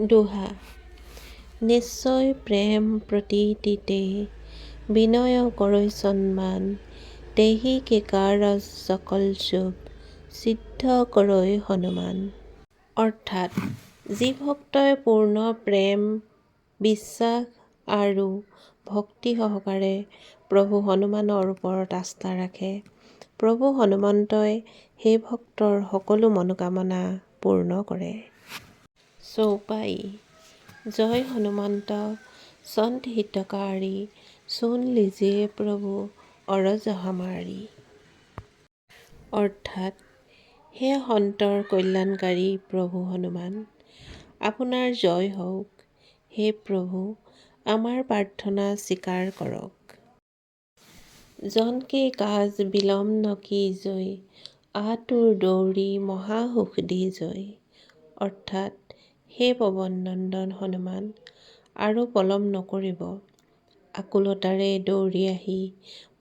দোহা। নিশ্চয় প্ৰেম প্ৰতীতিতে বিনয় কৰৈ সন্মান, তেহি কে কাৰজ সকল শুভ সিদ্ধ কৰৈ হনুমান। অৰ্থাৎ, যি ভক্তই পূৰ্ণ প্ৰেম, বিশ্বাস আৰু ভক্তি সহকাৰে প্ৰভু হনুমানৰ ওপৰত আস্থা ৰাখে, প্ৰভু হনুমন্তই সেই ভক্তৰ সকলো মনোকামনা পূৰ্ণ কৰে। চৌপাই। জয় হনুমন্ত সন্ত হিতকাৰী, সুন লীজিয়ে প্ৰভু অৰজ হামাৰী। অৰ্থাৎ, হে সন্তৰ কল্যাণকাৰী প্ৰভু হনুমান, আপোনাৰ জয় হওক। হে প্ৰভু, আমাৰ প্ৰাৰ্থনা স্বীকাৰ কৰক। জন কে কাজ বিলম ন কীজৈ, আতুৰ দৌৰি মহাসুখ দিজৈ। অৰ্থাৎ, হে পৱন নন্দন হনুমান, আৰু পলম নকৰিব। আকুলতাৰে দৌৰি আহি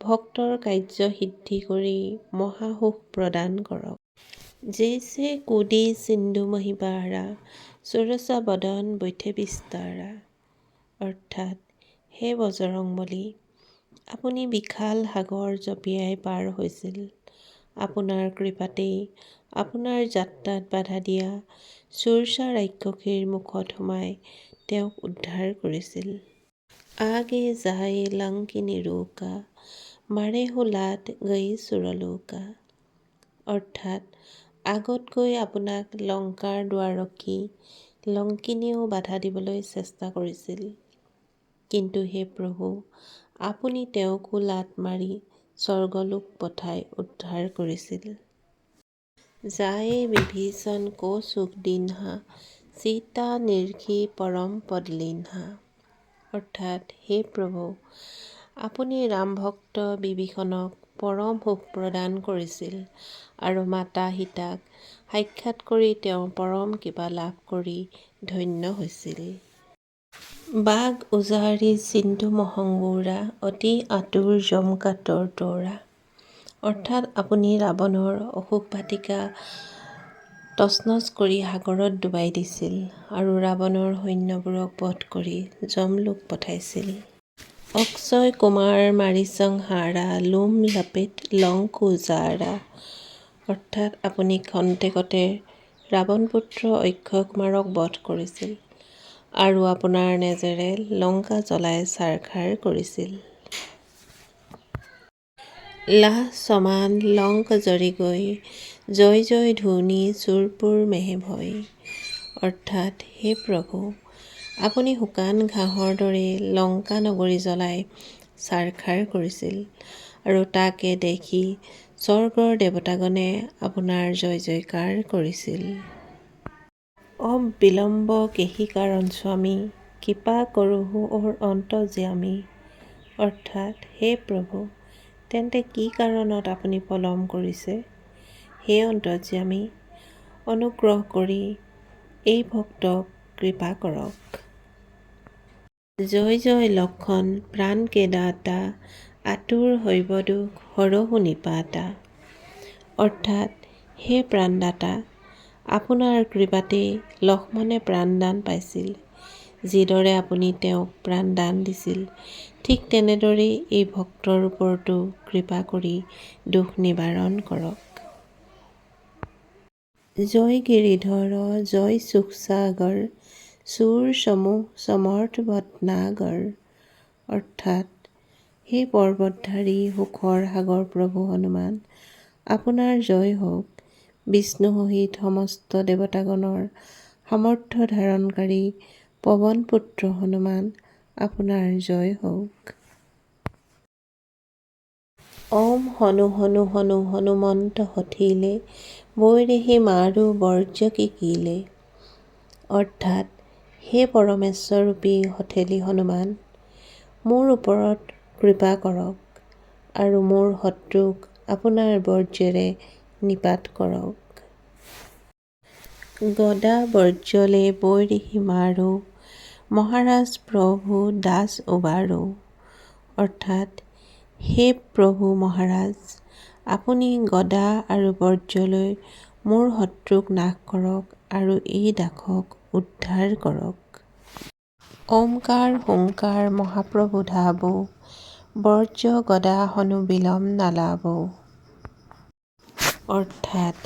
ভক্তৰ কাৰ্য সিদ্ধি কৰি মহাসুখ প্ৰদান কৰক। জৈসে কুদি সিন্ধু মহি পাৰা, সুৰসা বদন বৈঠে বিস্তাৰা। অৰ্থাৎ, হে বজৰংবলী, আপুনি বিশাল সাগৰ জঁপিয়াই পাৰ হৈছিল। আপোনাৰ কৃপাতেই আপোনাৰ যাত্ৰাত বাধা দিয়া সুৰসা ৰাক্ষসীৰ মুখত সোমাই তেওঁক উদ্ধাৰ কৰিছিল। আগে যাই লংকিনী ৰোকা, মাৰেহু লাত গৈ সুৰলোকা। অৰ্থাৎ, আগত গৈ আপোনাক লংকাৰ দুৱাৰৰক্ষী লংকিনীয়েও বাধা দিবলৈ চেষ্টা কৰিছিল। কিন্তু হে প্ৰভু, আপুনি তেওঁকো লাত মাৰি স্বৰ্গলোক পঠাই উদ্ধাৰ কৰিছিল। যায়ে বিভীষণ কো সুখ দীনহা, সীতা নিৰখি পৰম পদ লীনহা। অৰ্থাৎ, হে প্ৰভু, আপুনি ৰামভক্ত বিভীষণক পৰম সুখ প্ৰদান কৰিছিল আৰু মাতা সীতাক সাক্ষাৎ কৰি তেওঁ পৰম কৃপা লাভ কৰি ধন্য হৈছিল। বাগ উজাৰি সিন্ধু মহংগৌৰা, অতি আতুৰ যম কাতৰ তৌৰা। অৰ্থাৎ, আপুনি ৰাৱণৰ অশোক বাটিকা তছনছ কৰি সাগৰত ডুবাই দিছিল আৰু ৰাৱণৰ সৈন্যবোৰক বধ কৰি যমলোক পঠাইছিল। অক্ষয় কুমাৰ মাৰি সংহাৰা, লোম লপেট লংকু জাৰা। অৰ্থাৎ, আপুনি খন্তেকতে ৰাৱণপুত্ৰ অক্ষয় কুমাৰক বধ কৰিছিল আৰু আপোনাৰ নেজেৰে লংকা জ্বলাই ছাৰখাৰ কৰিছিল। লাহ সমান লংক জৰি গৈ, জয় জয় ধ্বনি সুৰপুৰ মেহে ভৈ। অৰ্থাৎ, হে প্ৰভু, আপুনি শুকান ঘাঁহৰ দৰে লংকা নগৰী জ্বলাই ছাৰখাৰ কৰিছিল আৰু তাকে দেখি স্বৰ্গৰ দেৱতাগণে আপোনাৰ জয় জয়কাৰ কৰিছিল। অব বিলম্ব কেহি কাৰণ স্বামী, কৃপা কৰোহো অৰ অন্তৰ্য্যামী। অৰ্থাৎ, হে প্ৰভু, তেন্তে কি কাৰণত আপুনি পলম কৰিছে? হে অন্তৰ্য্যামী, অনুগ্ৰহ কৰি এই ভক্তক কৃপা কৰক। জয় জয় লক্ষণ প্ৰাণ কে দাতা, আতুৰ হৈব দুখ হৰহু নিপাতা। অৰ্থাৎ, হে প্ৰাণদাতা, আপোনাৰ কৃপাতেই লক্ষ্মণে প্ৰাণদান পাইছিল। যিদৰে আপুনি তেওঁক প্ৰাণদান দিছিল, ঠিক তেনেদৰেই এই ভক্তৰ ওপৰতো কৃপা কৰি দুখ নিবাৰণ কৰক। জয় গিৰিধৰ জয় সুখসাগৰ, সুৰ সমূহ সমৰ্থ ভটনাগৰ। অৰ্থাৎ, হে পৰ্বতধাৰী সুখৰ সাগৰ প্ৰভু হনুমান, আপোনাৰ জয় হওক। বিষ্ণু সহিত সমস্ত দেৱতাগণৰ সামৰ্থ্য ধাৰণকাৰী পৱনপুত্ৰ হনুমান, আপোনাৰ জয় হওক। ঔম হনু হনু হনু হনুমন্ত হঠিলে, বৈৰেহি মাৰো বৰ্জ কি কিলে। অৰ্থাৎ, হে পৰমেশ্বৰৰূপী হঠেলি হনুমান, মোৰ ওপৰত কৃপা কৰক আৰু মোৰ শত্ৰুক আপোনাৰ বৰ্জেৰে নিপাত কৰক। গদা বৰ্জলে বৈৰেহি মাৰো, মহাৰাজ প্ৰভু দাস উবাৰো। অৰ্থাৎ, হে প্ৰভু মহাৰাজ, আপুনি গদা আৰু বৰ্জলৈ মোৰ শত্ৰুক নাশ কৰক আৰু এই দাসক উদ্ধাৰ কৰক। ঔমকাৰ হুংকাৰ মহাপ্ৰভু ধাবো, বৰ্জ্য গদা হনু বিলম নালাবো। অৰ্থাৎ,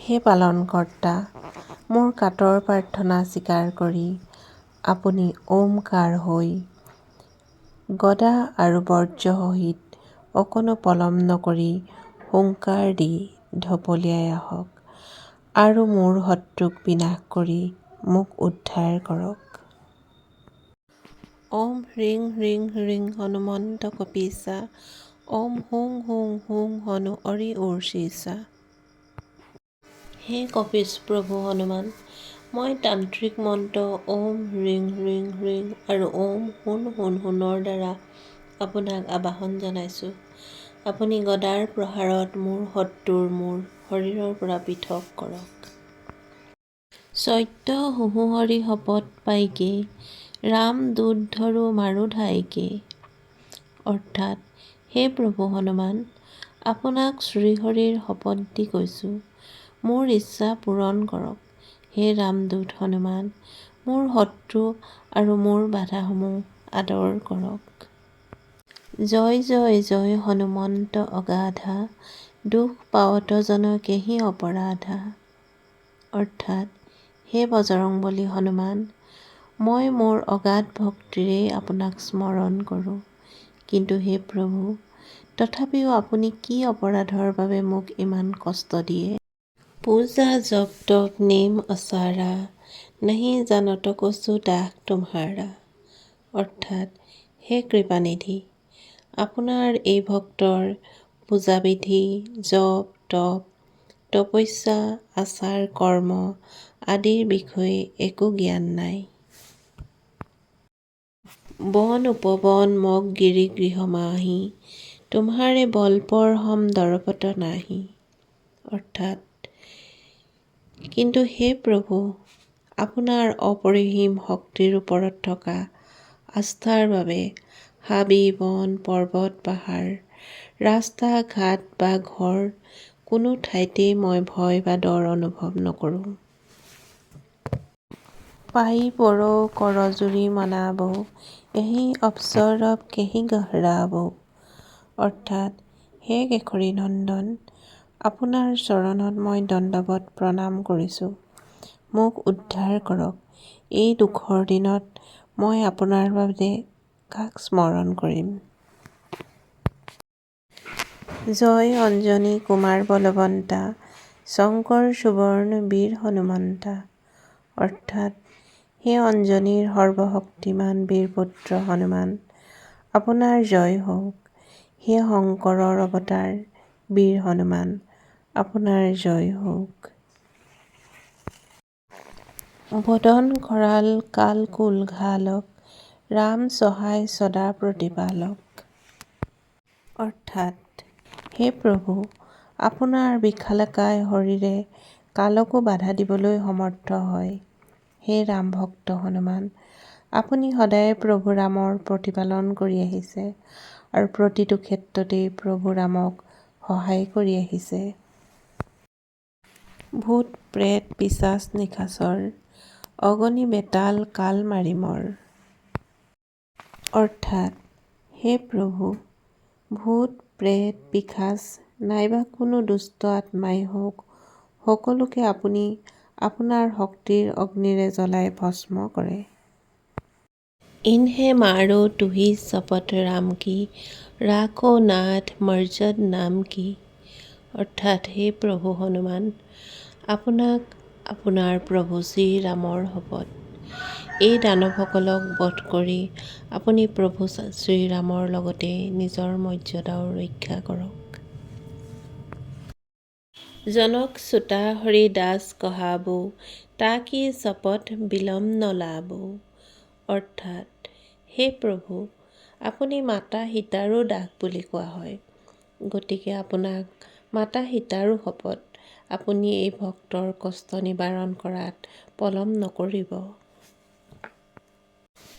হে পালনকৰ্তা, মোৰ কাতৰ প্ৰাৰ্থনা স্বীকাৰ কৰি আপুনি ঔমকাৰ হৈ গদা আৰু বৰ্জ্য সহিত অকণো পলম নকৰি হুংকাৰ দি ঢপলিয়াই আহক আৰু মোৰ শত্ৰুক বিনাশ কৰি মোক উদ্ধাৰ কৰক। ঔম হ্ৰীং হ্ৰীং হ্ৰীং হনুমন্ত কপীশা, ঔম হুং হুং হুং হনু অৰি ওৰ শীশা। হে কপীশ প্ৰভু হনুমান, মই তান্ত্ৰিক মন্ত্ৰ ঔম হ্ৰীং হ্ৰীং হ্ৰীং আৰু ঔম হুন হুন হুনৰ দ্বাৰা আপোনাক আবাহন জনাইছোঁ। আপুনি গদাৰ প্ৰহাৰত মোৰ শত্ৰুৰ মূৰ শৰীৰৰ পৰা পৃথক কৰক। চৈত্য হুহু হৰি শপত পাইকে, ৰাম দূত ধৰো মাৰো ধাইকে। অৰ্থাৎ, হে প্ৰভু হনুমান, আপোনাক শ্ৰীহৰিৰ শপত দি কৈছোঁ, মোৰ ইচ্ছা পূৰণ কৰক। হে ৰামদূত হনুমান, মোৰ শত্ৰু আৰু মোৰ বাধাসমূহ আদৰ কৰক। জয় জয় জয় হনুমন্ত অগাধা, দুখ পাৱত জন কেহি অপৰাধা। অৰ্থাৎ, হে বজৰংবলী হনুমান, মই মোৰ অগাধ ভক্তিৰেই আপোনাক স্মৰণ কৰোঁ। কিন্তু হে প্ৰভু, তথাপিও আপুনি কি অপৰাধৰ বাবে মোক ইমান কষ্ট দিয়ে? পূজা জপ তপ নেম আচাৰা, নহি জানত কছু দাস তোমাৰা। অৰ্থাৎ, হে কৃপানিধি, আপোনাৰ এই ভক্তৰ পূজাবিধি, জপ তপ, তপস্যা, আচাৰ কৰ্ম আদিৰ বিষয়ে একো জ্ঞান নাই। বন উপবন মগ গিৰি গৃহ মাহি, তোমাৰে বল পৰ হম দৰপত নাহি। অৰ্থাৎ, কিন্তু হে প্ৰভু, আপোনাৰ অপৰিসীম শক্তিৰ ওপৰত থকা আস্থাৰ বাবে হাবি বন, পৰ্বত পাহাৰ, ৰাস্তা ঘাট বা ঘৰ কোনো ঠাইতেই মই ভয় বা ডৰ অনুভৱ নকৰোঁ। পাই পৰৌ কৰজুৰি মনাবৌ, এহি অপসৰব কেহি গহৰাবৌ। অৰ্থাৎ, হে কেশৰী নন্দন, আপোনাৰ চৰণত মই দণ্ডৱত প্ৰণাম কৰিছোঁ। মোক উদ্ধাৰ কৰক। এই দুখৰ দিনত মই আপোনাৰ বাদে কাক স্মৰণ কৰিম? জয় অঞ্জনী কুমাৰ বলৱন্তা, শংকৰ সুৱৰ্ণ বীৰ হনুমন্তা। অৰ্থাৎ, হে অঞ্জনীৰ সৰ্বশক্তিমান বীৰপুত্ৰ হনুমান, আপোনাৰ জয় হওক। হে শংকৰৰ অৱতাৰ বীৰ হনুমান, আপোনাৰ জয় হওক। বদন কৰাল কাল কুল ঘালক, ৰাম সহায় সদা প্ৰতিপালক। অৰ্থাৎ, হে প্ৰভু, আপোনাৰ বিশালকায় শৰীৰে কালকো বাধা দিবলৈ সমৰ্থ হয়। হে ৰামভক্ত হনুমান, আপুনি সদায়ে প্ৰভু ৰামৰ প্ৰতিপালন কৰি আহিছে আৰু প্ৰতিটো ক্ষেত্ৰতেই প্ৰভু ৰামক সহায় কৰি আহিছে। ভূত প্ৰেত পিশাচ নিশাচৰ, অগনি বেতাল কাল মাৰি মৰ। অৰ্থাৎ, হে প্ৰভু, ভূত প্ৰেত পিশাচ নাইবা কোনো দুষ্ট আত্মাই হওক, সকলোকে আপুনি আপোনাৰ শক্তিৰ অগ্নিৰে জ্বলাই ভস্ম কৰে। ইনহে মাৰো তুহি শপত ৰাম কি, ৰাখো নাথ মৰ্যদ নাম কি। অৰ্থাৎ, হে প্ৰভু হনুমান, আপোনাক আপোনাৰ প্ৰভু শ্ৰীৰামৰ শপত, এই দানৱসকলক বধ কৰি আপুনি প্ৰভু শ্ৰীৰামৰ লগতে নিজৰ মৰ্যাদাও ৰক্ষা কৰক। জনক সুতা হৰি দাস কহাবো, তাকি শপত বিলম নলাবো। অৰ্থাৎ, হে প্ৰভু, আপুনি মাতা সীতাৰো দাস বুলি কোৱা হয়। গতিকে আপোনাক মাতা সীতাৰো শপত, আপুনি এই ভক্তৰ কষ্ট নিবাৰণ কৰাত পলম নকৰিব।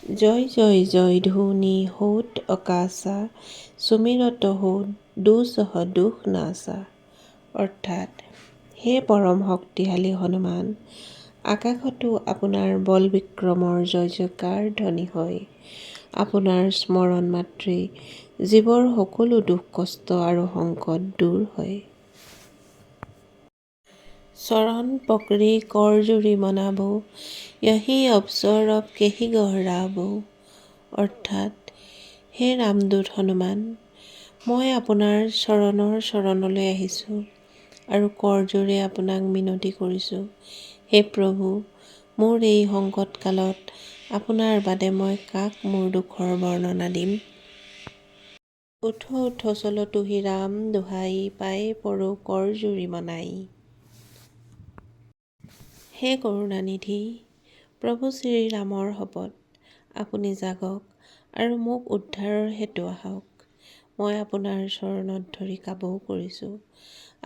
জয় জয় জয় ধ্বনি হোত অকাশা, সুমিৰত হো দুঃসহ দুখ নাশা। অৰ্থাৎ, হে পৰম শক্তিশালী হনুমান, আকাশতো আপোনাৰ বল বিক্ৰমৰ জয় জয়কাৰ ধ্বনি হয়। আপোনাৰ স্মৰণ মাত্ৰেই জীৱৰ সকলো দুখ কষ্ট আৰু সংকট দূৰ হয়। চৰণ পকৰি কৰজুৰি মনাবো, য়হি অৱসৰ অব কেহি গহৰাবো। অৰ্থাৎ, হে ৰামদূত হনুমান, মই আপোনাৰ চৰণৰ চৰণলৈ আহিছোঁ আৰু কৰযোৰে আপোনাক মিনতি কৰিছোঁ। হে প্ৰভু, মোৰ এই সংকটকালত আপোনাৰ বাদে মই কাক মোৰ দুখৰ বৰ্ণনা দিম? উঠো উঠো চলো তুহি ৰাম দোহাই, পায়ে পৰো কৰজুৰি মনাই। হে কৰুণানিধি প্ৰভু শ্ৰীৰামৰ শপত, আপুনি জাগক আৰু মোক উদ্ধাৰৰ হেতু আহক। মই আপোনাৰ চৰণত ধৰি কাবৌ কৰিছোঁ,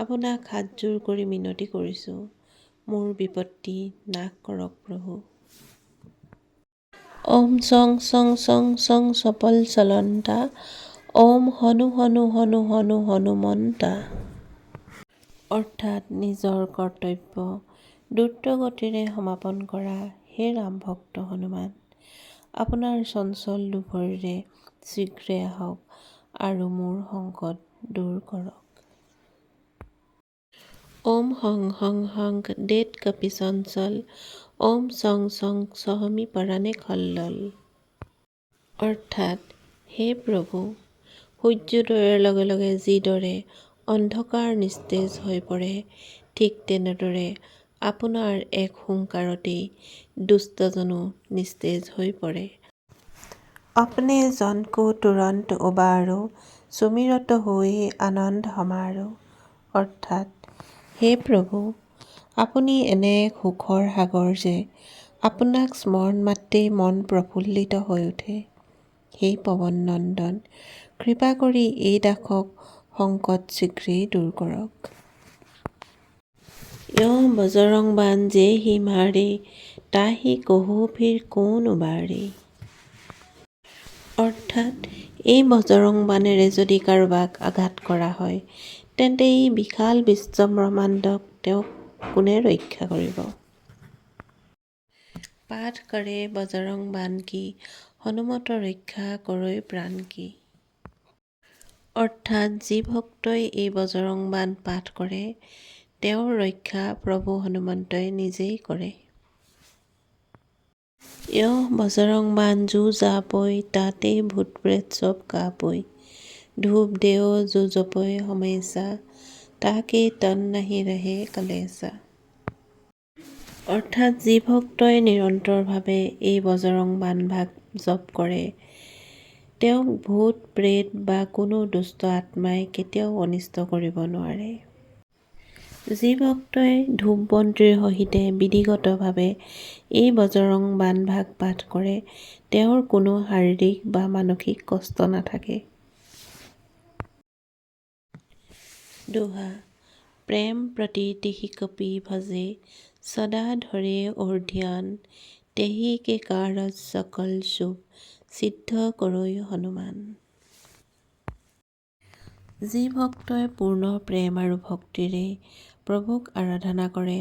আপোনাক হাতযোৰ কৰি মিনতি কৰিছোঁ, মোৰ বিপত্তি নাশ কৰক প্ৰভু। ঔম চং চং চং চং চপল চলন্তা, ঔম হনু হনু হনু হনু হনুমন্তা। অৰ্থাৎ, নিজৰ কৰ্তব্য দ্ৰুতগতিৰে সমাপন কৰা হে ৰামভক্ত হনুমান, আপোনাৰ চঞ্চল দুভৰিৰে শীঘ্ৰে আহক আৰু মোৰ সংকট দূৰ কৰক। ঔম হং হং হং দেত কপি চঞ্চল, ঔম চং চং চহমি পৰাণে খল্লল। অৰ্থাৎ, হে প্ৰভু, সূৰ্যোদয়ৰ লগে লগে যিদৰে অন্ধকাৰ নিস্তেজ হৈ পৰে, ঠিক তেনেদৰে আপোনাৰ এক হুংকাৰতেই দুষ্টজনো নিস্তেজ হৈ পৰে। অপনে জন কো তুৰন্ত উবাৰো, সুমিৰত হোৱে আনন্দ সমাৰো। অৰ্থাৎ, হে প্ৰভু, আপুনি এনে এক সুখৰ সাগৰ যে আপোনাক স্মৰণ মাত্ৰেই মন প্ৰফুল্লিত হৈ উঠে। হে পৱন নন্দন, কৃপা কৰি এই দাসক সংকট শীঘ্ৰেই দূৰ কৰক। য়হ বজৰং বান যেহি মাৰে, তাহি কহো ফিৰ কোন উবাৰে। অৰ্থাৎ, এই বজৰং বাণেৰে যদি কাৰোবাক আঘাত কৰা হয়, তেন্তে এই বিশাল বিশ্বব্ৰহ্মাণ্ডক তেওঁক কোনে ৰক্ষা কৰিব? পাঠ কৰে বজৰং বান কি, হনুমত ৰক্ষা কৰৈ প্ৰাণ কি। অৰ্থাৎ, যি ভক্তই এই বজৰং বাণ পাঠ কৰে, তেওঁৰ ৰক্ষা প্ৰভু হনুমন্তই নিজেই কৰে। য়হ বজৰং বান যো জাপৈ, তাতে ভূত প্ৰেত সব কাঁপৈ। ধূপ দেও যো জপৈ হমেশা, তাকে তন নাহি ৰহে কলেশা। অৰ্থাৎ, যি ভক্তই নিৰন্তৰভাৱে এই বজৰং বাণভাগ জপ কৰে, তেওঁক ভূত, প্ৰেত বা কোনো দুষ্ট আত্মাই কেতিয়াও অনিষ্ট কৰিব নোৱাৰে। যি ভক্তই ধূপ বন্তিৰ সহিতে বিধিগতভাৱে এই বজৰং বাণভাগ পাঠ কৰে, তেওঁৰ কোনো শাৰীৰিক বা মানসিক কষ্ট নাথাকে। দোহা। প্ৰেম প্ৰতীতি কপি ভজে, সদা ধৰে ঔৰ ধ্যান, তেহি কে কাৰজ সকল শুভ, সিদ্ধ কৰৈ হনুমান। যি ভক্তই পূৰ্ণ প্ৰেম আৰু ভক্তিৰে প্ৰভুক আৰাধনা কৰে,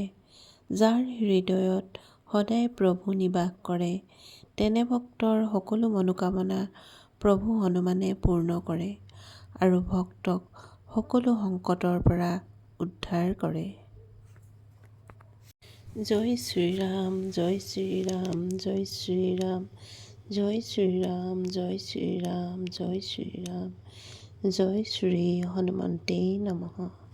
যাৰ হৃদয়ত সদায় প্ৰভু নিবাস কৰে, তেনে ভক্তৰ সকলো মনোকামনা প্ৰভু হনুমানে পূৰ্ণ কৰে আৰু ভক্তক সকলো সংকটৰ পৰা উদ্ধাৰ কৰে। জয় শ্ৰীৰাম, জয় শ্ৰীৰাম, জয় শ্ৰীৰাম, জয় শ্ৰীৰাম, জয় শ্ৰীৰাম, জয় শ্ৰীৰাম, জয় শ্ৰী হনুমন্তে নমঃ।